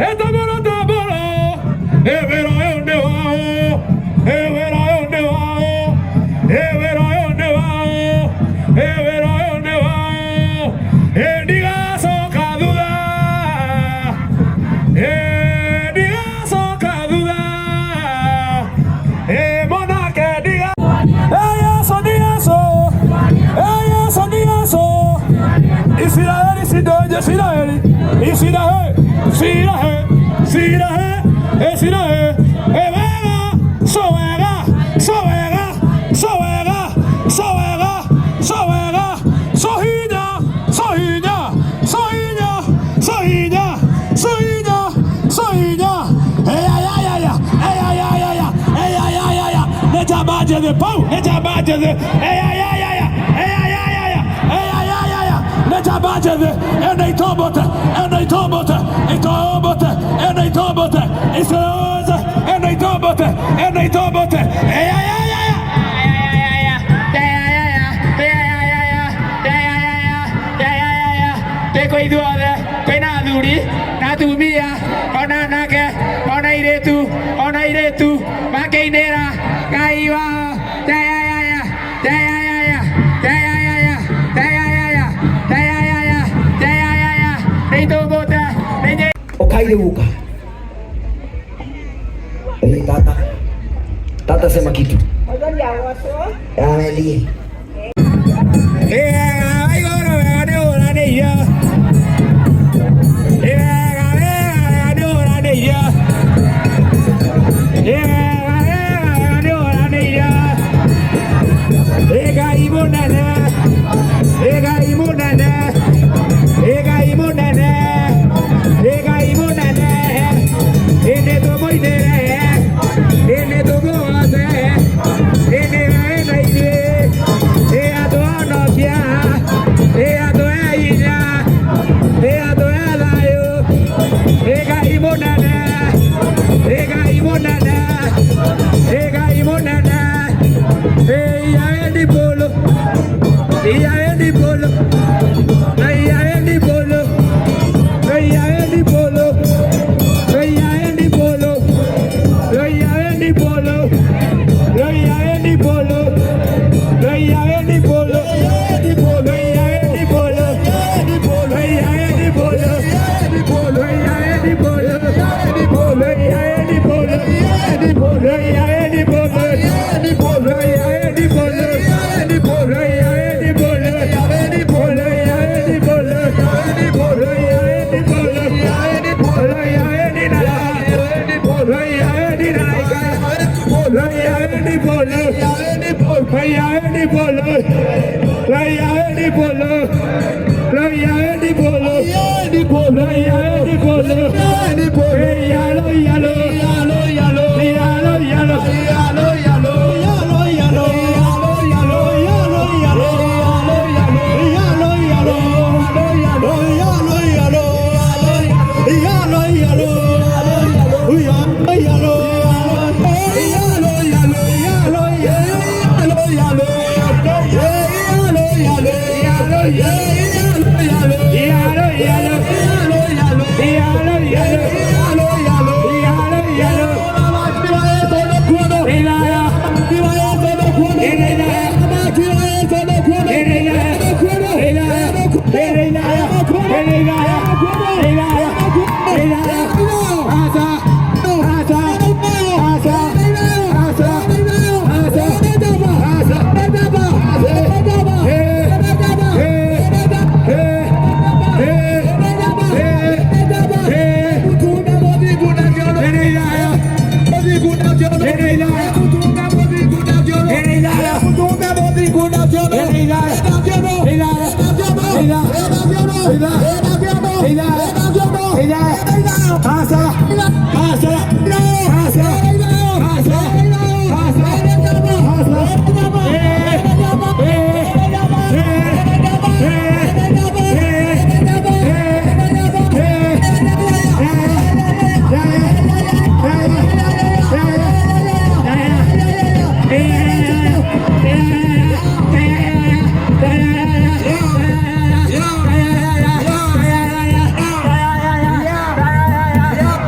Ĩtaboro taboro, ĩ wĩra ũyũ nĩ wao, ĩ wĩra ũyũ nĩ wao, ĩ wĩra ũyũ nĩ wao, ĩ wĩra ũyũ nĩ wao, ĩ ndigacoka thutha, ĩ ndigacoka thutha, ĩ mwanake ndiga. Ĩ Yesu ni Yesu, ĩ Yesu ni Yesu, Isiraeli sindoje Isiraeli, Isiraeli, Isiraeli, Isiraeli, Isiraeli, ĩ wega, so wega, so wega, so wega, so wega, so wega, so hinya, so hinya, so hinya, so hinya, so hinya, so hinya, ey ay ay ay ay ay ay ay ay ay ay ay ay, nĩ njamba njĩthĩ pau, nĩ njamba njĩthĩ, ey ay ay ay ay ay ay ay ay ay ay ay, nĩ njamba njĩthĩ, ĩno itombũte, ĩno itombũte, itombũte, ĩno itombũte, icoze, ĩno itombũte, ĩno itombũte, ey ay ay ay. Twĩkwo ithuothe kwĩna athuri na atumia ona anake ona airĩtu ona airĩtu makĩinĩra Ngai wao. Tayayaya, tayayaya, tayayaya, tayayaya, tayayaya, tayayaya, nĩitũmbũte nĩ Ukaire uka. Eh, tata. Tata sema kitu. Amelie. Wega igũrũ wega nĩ ũranĩirio. Wega wega wega nĩ ũranĩirio. Wega wega wega nĩ ũranĩirio. Ngai mũnene, Ngai mũnene, Ngai mũnene, Ngai mũnene, nĩ tũmũinĩre, nĩ tũmũgoce, nĩ we na ithuĩ, nĩ atũhonokia, nĩ atũhe hinya, nĩ atũhe thayũ, Ngai mũnene, Ngai mũnene, Ngai mũnene, Iyae polo, Iyae polo, Iyae polo, Iyae polo, Iyae polo, Iyae polo, Iyae polo, Iyae polo, Iyae polo, Iyae polo, Iyae polo, Iyae polo, Iyae polo, Iyae polo, Iyae polo, Iyae polo, Iyae polo,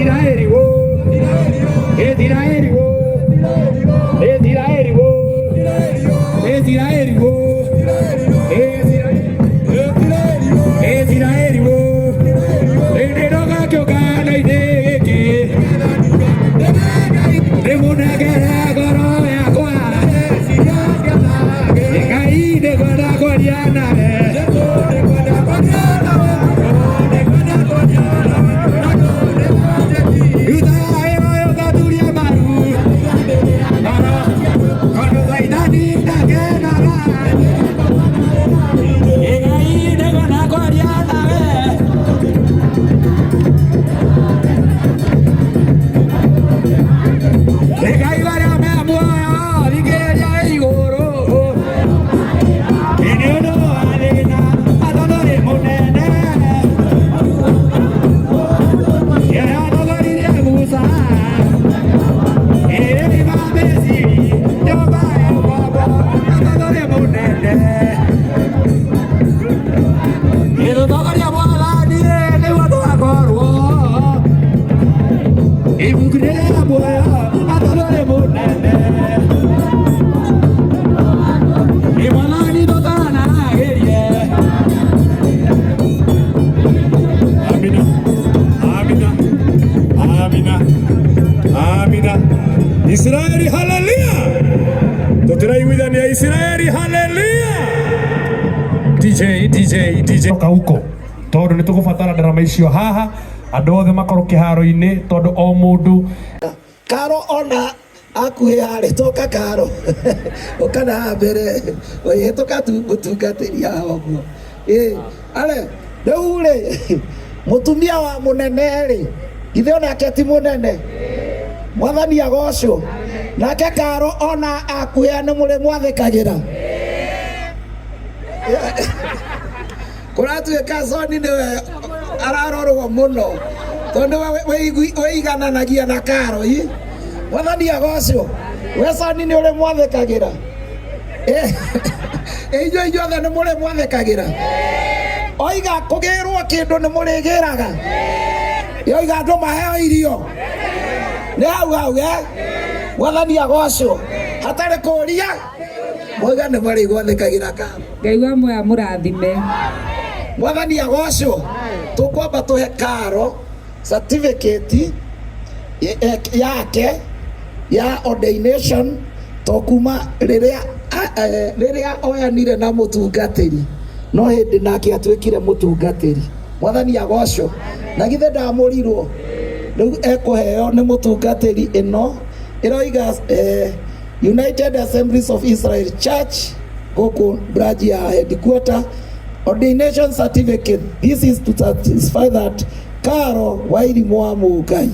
Isiraeli wo, Isiraeli wo, Isiraeli wo, Isiraeli wo, Isiraeli wo, ndĩroga kĩũngano-inĩ gĩkĩ, ndĩmũnengere ngoro yakwa, Ngai nĩngwenda kwaria nawe. Ruta ĩyo ũgaturia maru, tondũ Caitani ndakenaga. Ngai nĩngwenda kwaria nawe. Ngai marĩa me muoyo thikĩrĩria igũrũ. Nĩ ũndũ wa thĩna atondũ mũnene. Yatongoririe Musa ĩrĩma Misiri nyũmba ya ũkombo atondũ mũnene. Ĩtũtongoria Mwathani nĩguo tũgakorwo ibuku rĩa muoyo atondũ mũnene. Nĩ Mwathani tũtanagĩrie. Amina, amina, amina, amina. Israeli, haleluya! Tutiraiguithania Israeli, haleluya! DJ, DJ, DJ Toka huko tondu nĩ tũgũbatara ndarama icio haha andũ othe makorwo kĩharo-inĩ tondu o mũndũ. Karo ona akuhĩ harĩ toka karo ũka na haha mbere ũhĩtũka tu mũtungatĩri haha ũguo. Ĩ are rĩu rĩ, mũtumia wa mũnene rĩ, githĩ onake ti mũnene? Mwathani agocwo. Nake karo ona akuhĩ nĩ mũrĩ mwathĩkagĩra kũratuĩka Soni nĩwe ararorwo mũno tondũ nĩwe wĩigananagia na karo i. Mwathani agocwo. We Soni nĩ ũrĩ mwathĩkagĩra? Inyuĩ inyuothe nĩ mũrĩ mwathĩkagĩra? Oiga kũgĩrwo kĩndũ nĩ mũrĩgĩraga? Yoiga andũ maheo irio nĩ hau hau e. Mwathani agocwo. Hatarĩ kũria moiga nĩ marĩ gwathĩkagĩra karo. Ngai wa moya mũrathime. Mwathani agocwo. Tũkwamba tũhe karo certificate yake ya ordination to kuma rĩrĩa rĩrĩa oyanire na mũtungatĩri no hĩndĩ nake atuĩkire mũtungatĩri. Mwathani agocwo. Na githĩ ndamũrirwo rĩu ekũheo nĩ mũtungatĩri ĩno ĩroiga United Assemblies of Israel Church gũkũ branch ya headquarter ordination certificate. This is to satisfy that Karo Wairimu wa Mũngai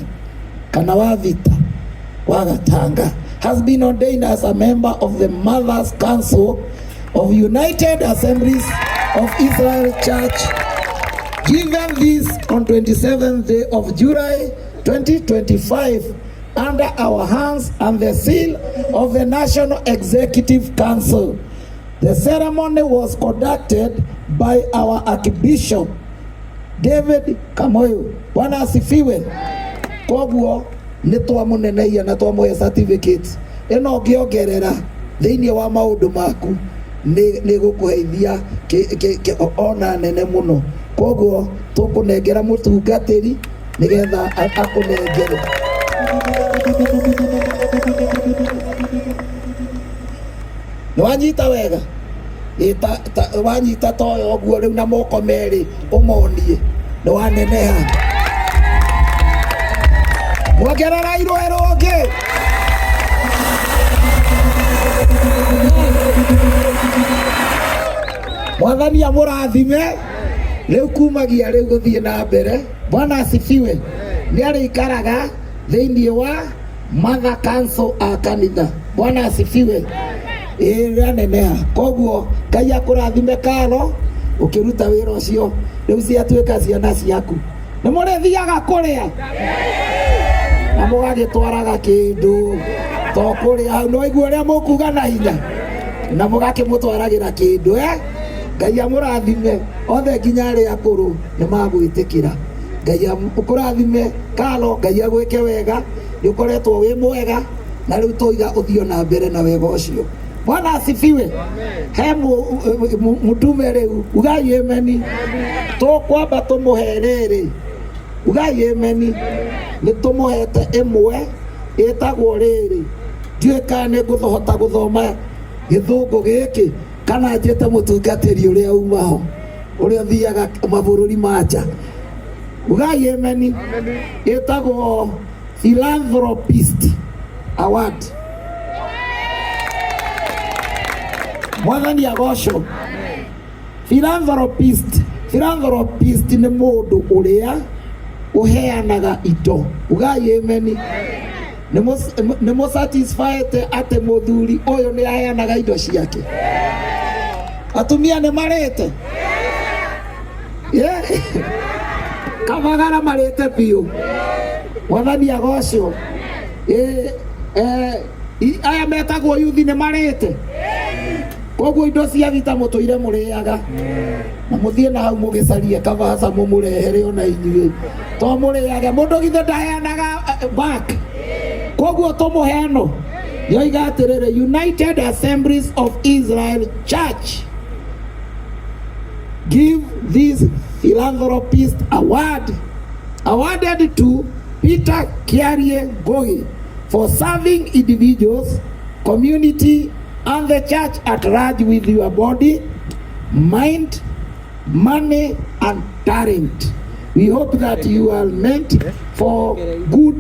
kana wa Vita wa Gatanga has been ordained as a member of the Mothers Council of United Assemblies of Israel Church. Given this on 27th day of July 2025 under our hands and the seal of the National Executive Council. The ceremony was conducted by our Archbishop David Kamoyo. Bwana asifiwe. Koguo nĩ twamũneneia na twamũhe certificate ĩno ũngĩongerera thĩinĩ wa maũndũ maku nĩ gũkũheithia ona nene mũno. Koguo tũkũnengera mũtungatĩri nĩgetha akũnengere. Nĩ wanyita wega? Ĩ, wanyita toyo ũguo rĩu na moko merĩ ũmonie nĩ waneneha. Mwongerera irwe rũngĩ. Mwathani amũrathime. Rĩu kumagia rĩu gũthiĩ na mbere, Bwana asifiwe, nĩ arĩikaraga thĩinĩ wa Mother Council a kanitha. Bwana asifiwe. Ĩĩ, rĩaneneha. Koguo Ngai akũrathime karo ũkĩruta wĩra ũcio. Rĩu ciatuĩka ciana ciaku nĩ mũrĩthiaga kũrĩa na mũgagĩtwaraga kĩndũ to kũrĩa hau no igua ũrĩa mũkuga na hinya na mũgakĩmũtwaragĩra kĩndũ eh? Ngai amũrathime othe nginya arĩa akũrũ nĩ magwĩtĩkĩra. Ngai akũrathime. Karo, Ngai agwĩke wega, nĩ ũkoretwo wĩ mwega na rĩu tũiga ũthiĩ na mbere na wega ũcio. Bwana asifiwe. He mũtume rĩu, ugai ameni. Tũkwamba tũmũhe rĩrĩ, ugai ameni. Nĩ tũmũhete ĩmwe ĩtagwo rĩrĩ, ndiũĩ kana nĩ ngũhota gũthoma gĩthũngũ gĩkĩ kana njĩte mũtungatĩri ũrĩa umaho ũrĩa ũthiaga mabũrũri ma nja. Ugai ameni. Ĩtagwo Philanthropist Award. Mwathani agocwo. Philanthropist, philanthropist nĩ mũndũ ũrĩa ũheanaga indo. Ugai ameni. Nĩ mũ satisfied atĩ mũthuri ũyũ nĩ aheanaga indo ciake? Atumia nĩ marĩte? Yeah. Kamagara marĩte biũ. Mwathani agocwo. Aya metagwo yuthi nĩ marĩte? Koguo indo cia vita mũtũire mũrĩaga na mũthiĩ na hau mũgĩcarie kabaca mũmũrehere ona inyuĩ to mũrĩage. Mũndũ githĩ ndaheanaga back? Koguo tũmũhe ĩno yoiga atĩrĩrĩ, United Assemblies of Israel Church give this philanthropist award awarded to Peter Kiarie Ngugi for serving individuals, community, and the church at large with your body, mind, money, and talent. We hope that you are meant for good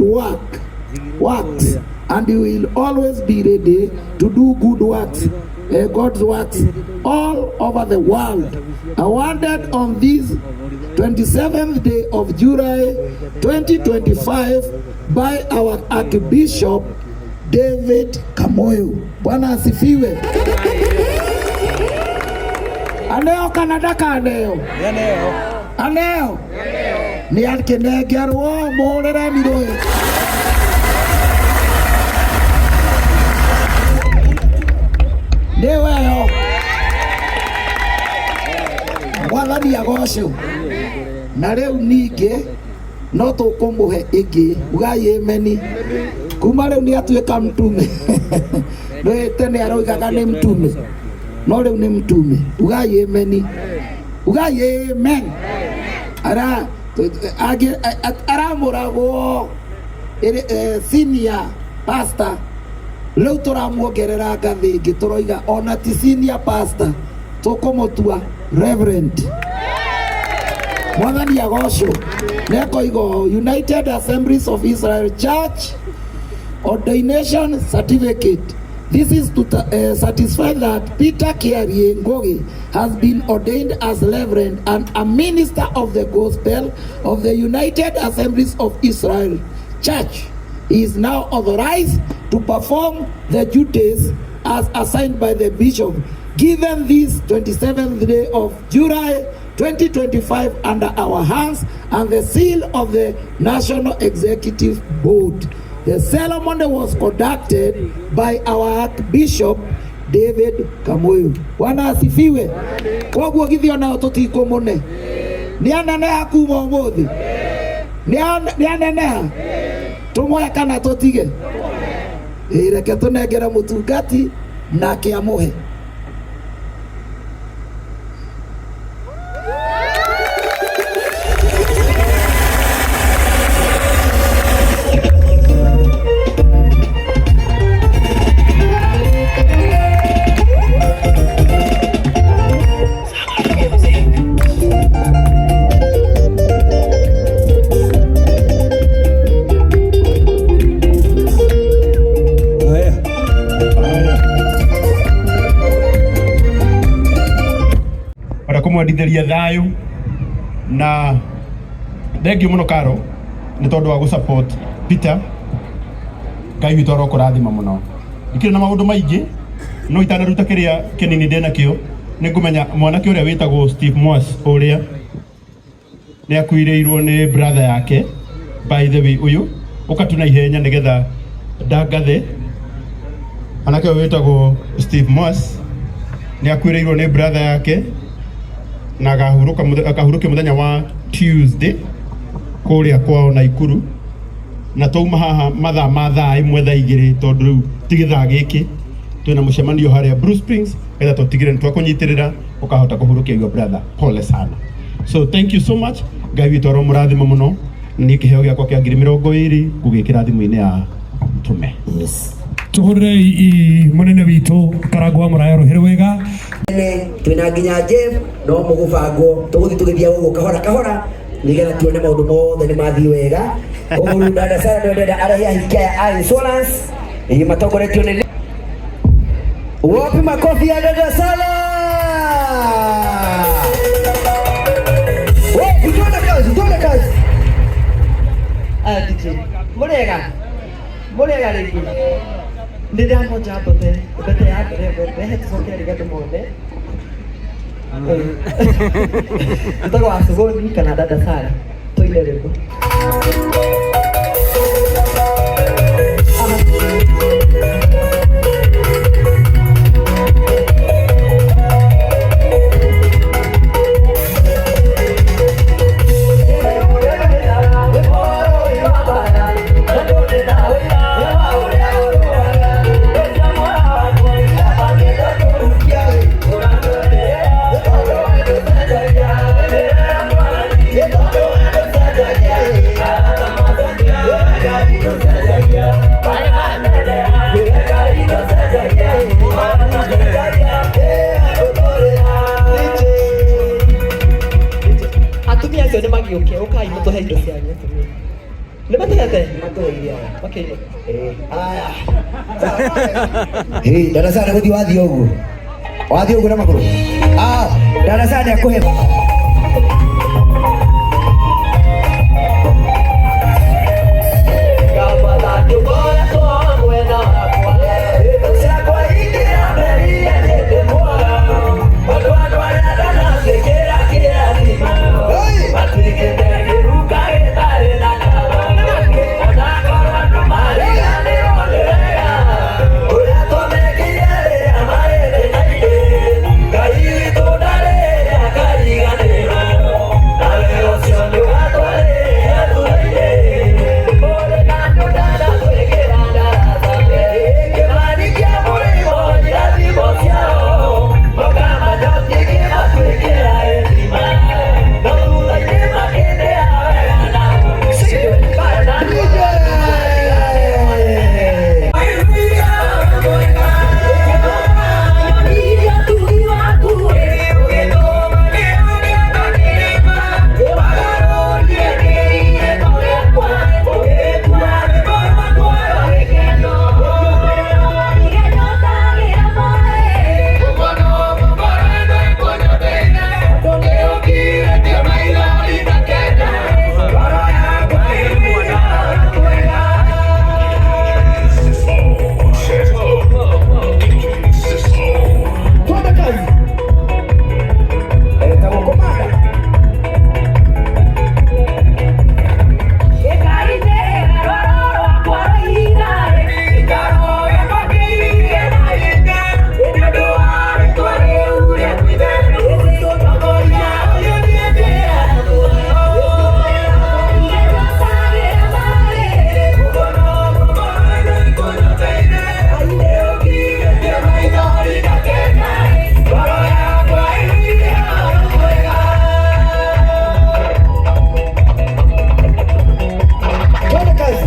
works, and you will always be ready to do good works, God's works all over the world. Awarded on this 27th day of July 2025 by our Archbishop David Kamoyo. Bwana asifiwe. Aneo kana ndakaneo? Aneo. Nĩ akĩnengerwo, mũhũrĩre mirũĩ. Nĩ weyo. Mwathani agocwo. Na rĩu ningĩ no tũkũmũhe ĩngĩ. Ugai ameni. Kuma rĩu nĩ atuĩka mtume. Nĩ tene aroigaga nĩ mtume, no rĩu nĩ mtume. Ugai ameni. Ugai amen. Ara angĩ aramũragwo senior pastor, rĩu tũramuongerera ngathĩ ĩngĩ, tũroiga ona ti senior pastor, tũkũmũtua reverend. Mwathani agocwo. Nĩakoiga ũũ, United Assemblies of Israel Church ordination certificate. This is to satisfy that Peter Kiarie Ngugi has been ordained as Reverend and a minister of the gospel of the United Assemblies of Israel Church. He is now authorized to perform the duties as assigned by the bishop. Given this 27th day of July 2025 under our hands and the seal of the National Executive Board. The ceremony was conducted by our Archbishop David Kamuyu. Bwana asifiwe. Koguo githĩ onao tũtikũmũne? Nĩ aneneha kuma ũmũthĩ? Nĩ aneneha? Tũmũhe kana tũtige? Ĩ, reke tũnengere mũtungati nake amũhe. Haya. Haya. Bara kũmwendithĩria thayũ na thengiũ mũno Karo nĩ tondũ wa gũ-support Peter. Ngai witũ arokũrathima mũno. Ndikĩrĩ na maũndũ maingĩ, no itanaruta kĩrĩa kĩnini ndĩnakĩo, nĩ ngũmenya mwanake ũrĩa wĩtagwo Steve Mwas ũrĩa nĩ akuirĩirwo nĩ brother yake. By the way, ũyũ ũkatu na ihenya nĩgetha ndangathe anake ũyũ wĩtagwo Steve Mwas nĩ akuĩrĩirwo nĩ brother yake na akahurũkio mũthenya wa Tuesday. Kũrĩa kwao Naikuru na twauma haha mathaa ma thaa ĩmwe, thaa igĩrĩ, tondũ rĩu ti gĩthaa gĩkĩ twĩna mũcemanio harĩa Blue Springs, getha tũtigĩre nĩ twakũnyitĩrĩra ũkahota kũhurũkia your brother. Pole sana. So thank you so much. Ngai witũ aromũrathima mũno. Niĩ kĩheo gĩakwa kĩa 20,000 ngũgĩkĩra thimũ-inĩ ya Tũme. Yes. Tuhurire munene witũ Karangũ wa Mũraya rũhĩ rwega. Ene twina nginya Jeff no mũgũbangwo tũgũthiĩ tũgĩthiaga ũguo kahora kahora nigetha tuone maũndũ mothe nĩ mathiĩ wega. Ũguo dada Sara nĩwe ndĩrenda arehe ahiki aya a insurance ĩĩ matongoretio nĩ. Wapi makofi ya dada Sara? Wapi? Tuone kazi, tuone kazi. Aya DJ, mũrĩega, mũrĩega rĩngĩ. Nĩ ndamonja mbete mbete ya mbere mbete tũcoke rĩngĩ andũ mone. Njĩtagwo Wacũgũni kana dada Sara, tũine rwĩmbo. Atumia acio nĩ magiũke, ũkai mũtũhe indo cianyu. Atumia nĩ matũhete. Matũheire aya. Makĩine. Aya. Hey, dada Sara gũthiĩ wathiĩ ũguo. Wathiĩ ũguo na magũrũ. Ah, dada Sara nĩakũhe. Twende kazi. Etagwo komanda. Twende kazi.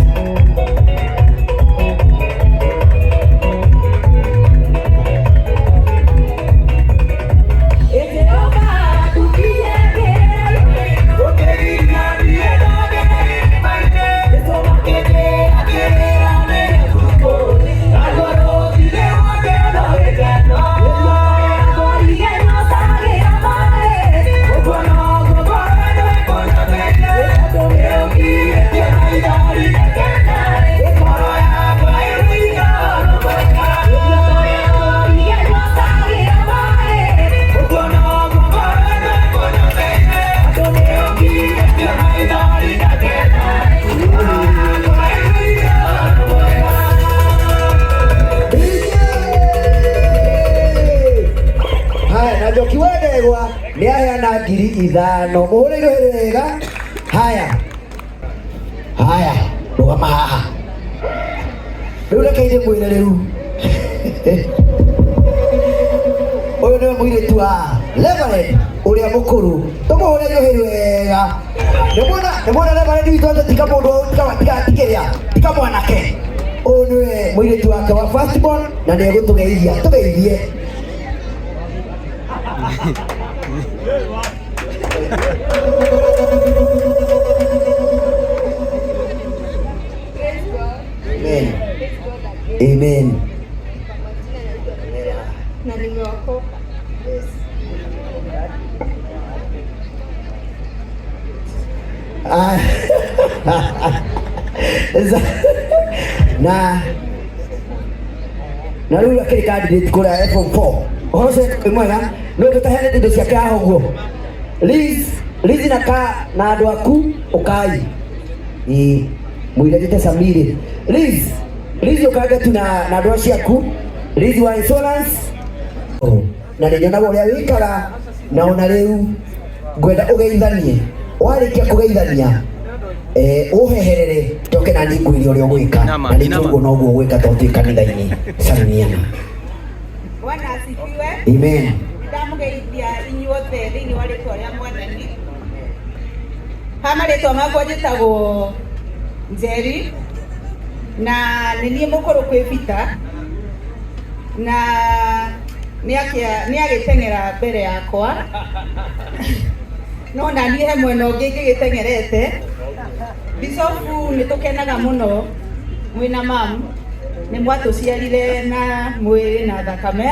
Haya, na Njoki wa Ndegwa nĩ aheana 5,000. Mũhũre irũhĩ wega. Haya. Rĩu reke ndĩmwĩre rĩu. Ũyũ nĩwe mũirĩtu wa Reverend ũrĩa mũkũrũ. Tũmũhũre rũhĩ wega. Nĩmuona nĩmuona Reverend witũ atĩ tiga mũndũ tiga tiga tikĩrĩa tiga mwanake. Ũyũ nĩwe mũirĩtu wake wa first born na nĩ egũtũgeithia. Tũgeithie. Amen. Amen. Na nimeokoka. Ah. Na na rĩu akĩrĩ candidate kũrĩa F4 ũhoro ũcio wĩ mwega no tũtaheanĩte indo ciake haha ũguo. Liz, Liz na ka na andũ aku ũkai. Ĩĩ mũirĩtu Samiri. Liz, Liz ũkange tu na na andũ acio aku. Liz wa insurance. Oh, na nĩ nyonaga ũrĩa wĩkaga na ona rĩu ngwenda ũgeithanie. Warĩkia kũgeithania ũheherere njoke na niĩ ngwĩre ũrĩa ũgwĩka na nĩ ũguo noguo ũgwĩka tondũ twĩ kanitha-inĩ. Salimiana. Bwana asifiwe. Amen. Ndamũgeithia inyuothe thĩinĩ wa rĩtwa rĩa Mwathani. Ha marĩtwa makwa njĩtagwo Njeri na nĩ niĩ mũkũrũ kwĩ Peter na nĩ agĩteng'era mbere yakwa no na niĩ he mwena ũngĩ ngĩgĩteng'erete. Bishofu nĩ tũkenaga mũno mwĩna mam nĩ mwatũciarire na mwĩrĩ na thakame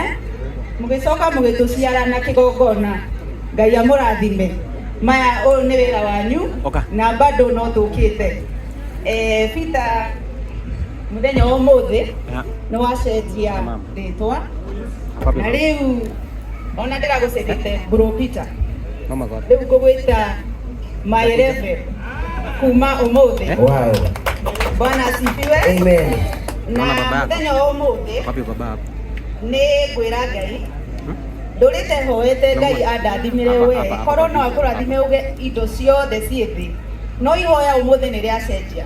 mũgĩcoka mũgĩtũciara na kĩgongona. Ngai amũrathime. Maya ũyũ nĩ wĩra wanyu na bado no tũkĩte. Peter mũthenya wa ũmũthĩ nĩ wacenjia rĩtwa na rĩu ona ndĩragũcenjete bro Peter rĩu ngũgwĩta my reverend kuma ũmũthĩ. Wow. Bwana asifiwe. Amen. Na mũthenya wa ũmũthĩ nĩ ngwĩra Ngai ndũrĩte hoete Ngai andathimire we korwo no akũrathime uge indo ciothe ciĩ thĩ no ihoya ũmũthĩ nĩ rĩacenjia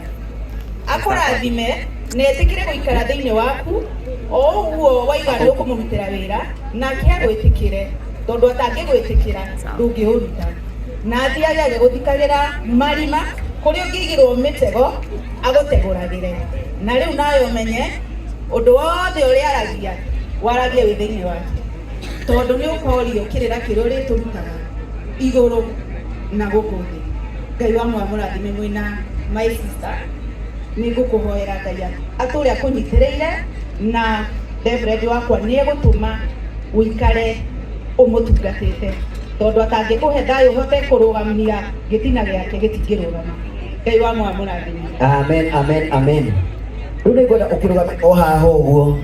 akũrathime na etĩkĩre gũikara thĩinĩ waku o ũguo waiga nĩ ũkũmũrutĩra wĩra nake agwĩtĩkĩre tondũ atangĩgwĩtĩkĩra ndũngĩũruta na athiage agĩgũthikagĩra marima kũrĩa ũngĩigĩrwo mĩtego agũtegũragĩre na rĩu nawe ũmenye ũndũ wothe ũrĩa aragia waragie wĩ thĩinĩ wake tondũ nĩ ũkorio kĩrĩra kĩrĩa ũrĩtũrutaga igũrũ na gũkũ thĩ. Ngai wa mwamũrathime mwĩna my sister nĩ ngũkũhoera Ngai atũre akũnyitĩrĩire na Reverend wakwa nĩ egũtũma ũikare ũmũtungatĩte tondũ atangĩkũhe thayũ ũhote kũrũgamia gĩtina gĩake gĩtingĩrũgama. Ngai wa mwamũrathime. Amen, amen, amen. Rĩu nĩ ngwenda ũkĩrũgame o haha ũguo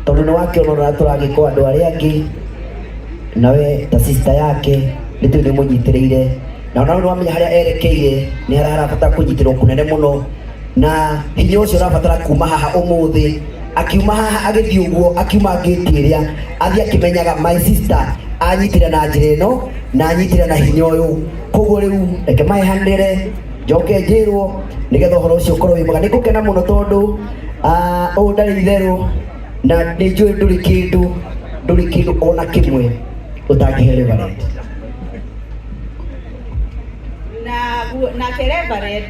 tondũ nĩ wakĩona ũrĩa tũragĩkwo andũ arĩa angĩ nawe ta sister yake nĩ tũĩ nĩ mũnyitĩrĩire na ona nĩ wamenya harĩa erekeire nĩ harĩa harabatara kũnyitĩrwo kũnene mũno na hinya ũcio ũrabatara kuma haha ũmũthĩ akiuma haha agĩthiĩ ũguo akiuma ngĩti ĩrĩa athiĩ akĩmenyaga my sister anyitire na njĩra ĩno na anyitire na hinya ũyũ koguo rĩu reke maheanĩre njoke njĩrwo nĩgetha ũhoro ũcio ũkorwo wĩ mwega. Nĩ ngũkena mũno tondũ ũyũ ndarĩ itherũ na nĩ njũĩ ndũrĩ kĩndũ ona kĩmwe ũtangĩhe Reverend. Na nake Reverend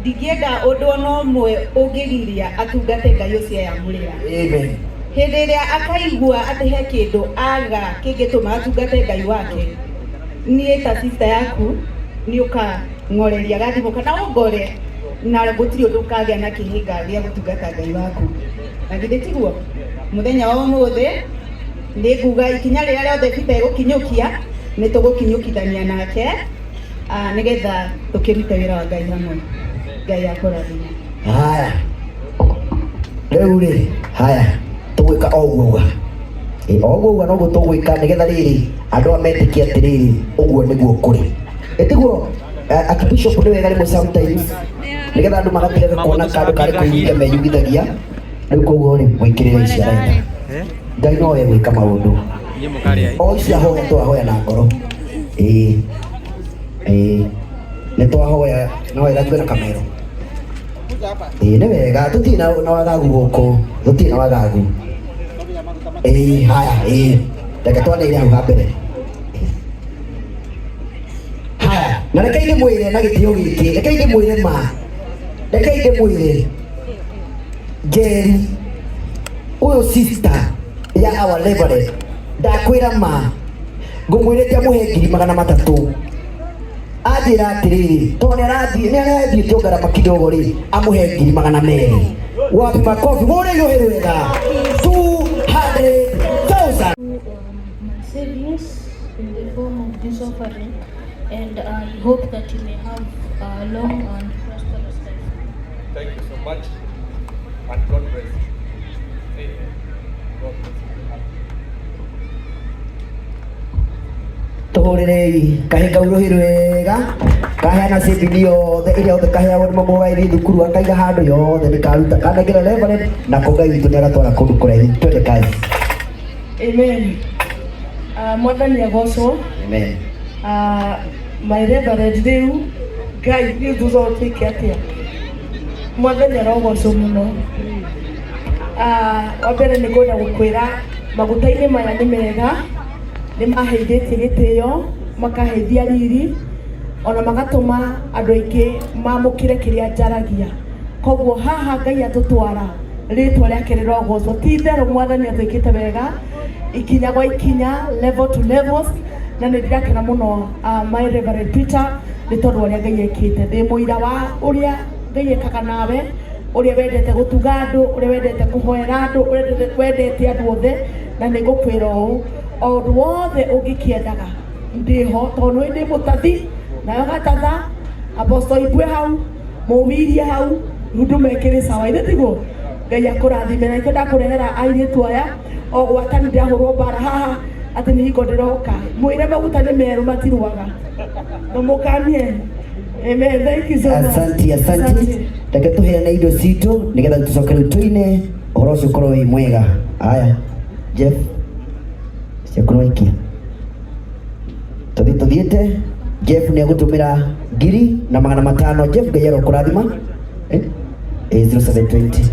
ndingĩenda ũndũ ona ũmwe ũngĩgiria atungate Ngai ũcio eyamũrĩra. Amen. Hĩndĩ ĩrĩa akaigua atĩ he kĩndũ aga kĩngĩtũma atungate Ngai wake, niĩ ta sister yaku nĩ ũkang'oreria gathimũ kana ũngore na gũtirĩ ũndũ ũkagĩa na kĩhĩnga gĩa gũtungata Ngai waku. Na githĩ tiguo? Mũthenya wa ũmũthĩ nĩ nguga ikinya rĩrĩa rĩothe Peter egũkinyũkia nĩ tũgũkinyũkithania nake nĩgetha tũkĩrute wĩra wa Ngai hamwe. Ngai akũrathime. Haya rĩu rĩ haya tũgwĩka o ũguo uga o ũguo uga noguo tũgwĩka nĩgetha rĩrĩ andũ aya metĩkie atĩrĩrĩ ũguo nĩguo kũrĩ ĩtiguo Archbishop nĩ wega rĩmwe sometimes nĩgetha andũ magatigaga kuona kandũ karĩ kwĩyugithia meyugithagia rĩu koguo rĩ mwĩkĩrĩre ici araita Ngai no egwĩka maũndũ o ici ahoya twahoya na ngoro ĩĩ ĩĩ nĩ twahoya no wega tuge na kamero. Ĩĩ nĩ wega tũtirĩ na wagagu gũkũ, tũtirĩ na wagagu. Ĩĩ haya, ĩĩ reke twanĩrĩre hau ha mbere. Haya, na rekei ndĩmwĩre na gĩtĩo gĩkĩ, rekei ndĩmwĩre ma, rekei ndĩmwĩre Njeri ũyũ sister ya our reverend, ndakwĩra ma ngũmwĩrĩte amũhe 300,000. Anjĩra atĩrĩrĩ, tondũ nĩarathiĩ nĩarathiĩte ngarama kidogo rĩ, amũhe 200,000. Wapi makofi wone rũhĩ rwega 200,000. My savings in the form of this offering, and I hope that you may have a long and prosperous life. Thank you so much, and God bless you. Amen. God bless you. Tũhũrĩrei kahĩ kau rũhĩ rwega, kaheana saving yothe ĩrĩa yothe kaheagwo nĩ mamũgaĩri thukuru, akaiga handũ yothe nĩ karuta kanengera reverend, nako Ngai witũ nĩ agatwara kũndũ kũraihu. Twende kazi. Amen. Mwathani agocwo. Amen. My reverend rĩu Ngai rĩu thutha ũtuĩke atĩa? Mwathani arogocwo mũno. Wa mbere nĩ ngwenda gũkwĩra maguta-inĩ maya nĩ mega, nĩ maheithĩtie gĩtĩo, makaheithia riri, ona magatũma andũ aingĩ mamũkĩre kĩrĩa njaragia. Koguo haha Ngai atũtwara, rĩtwa rĩake rĩrogocwo. Ti itherũ Mwathani atwĩkĩte wega, ikinya gwa ikinya, level to levels, na nĩ ndĩrakena mũno my Reverend Peter nĩ tondũ wa ũrĩa Ngai ekĩte. Ndĩ mũira wa ũrĩa Ngai ekaga nawe, ũrĩa wendete gũtuga andũ, ũrĩa wendete kũhoera andũ, ũrĩa wendete andũ othe, na nĩ ngũkwĩra ũũ, o ũndũ wothe ũngĩkĩendaga ndĩho, tondũ nĩ ndĩ mũtathi, nayo gatatha, Apostle Ibwe hau, mũwirie hau, huduma ĩkĩrĩ sawa, ithe tiguo? Ngai akũrathime. Na nĩkĩo ndakũrehera airĩtu aya, o gwata nĩ ndĩrahũrwo mbara haha atĩ nĩ hingo ndĩroka, mwĩre maguta nĩ merũ matirwaga, na mũkanie. Amen. Thank you so much. Asanti, asanti. Reke tũheane indo citũ nĩgetha tũcoke rĩu tũine ũhoro ũcio ũkorwo wĩ mwega. Haya, Jeff, ciaku no ikia. Tũthiĩ tũthiĩte, Jeff nĩ egũtũmĩra 1,500. Jeff, Ngai arokũrathima. 0720.